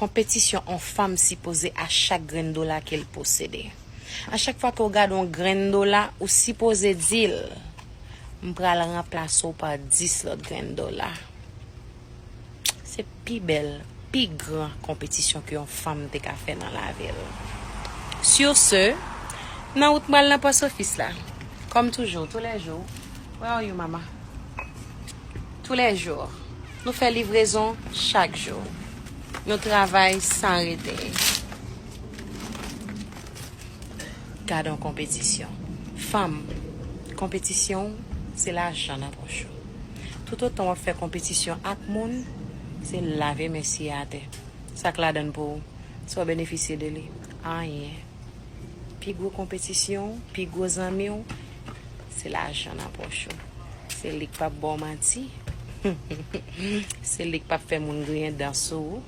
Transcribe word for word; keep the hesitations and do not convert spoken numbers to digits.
Konpetisyon yon fanm sipoze a chak grenn dola ke l posede. A chak fwa ke w gade yon grenn dola, ou sipoze di l, "M pral ranplase w pa dis lòt grenn dola." Se pi bèl, pi gran konpetisyon ke yon fanm te ka fè nan lavi l. Sur ce, nan wout m pral nan pòs ofis la. Kòm toujou, tou lè jou. Where are you, mama? Tou lè jou. Nou fè livrezon chak jou. Nou travay san rete. Gade yon konpetisyon. Fanm, konpetisyon w, se lajan nan pòch ou. Toutotan w ap fè konpetisyon ak moun, se lave men siye atè. Sa k ladan l pou ou? Sa w benefisye de li? Anyen. Pi gwo konpetisyon w, pi gwo zanmi w, se lajan nan pòch ou. Se li k p ap ba w manti. Se li k p ap fè moun griyen dan sou ou.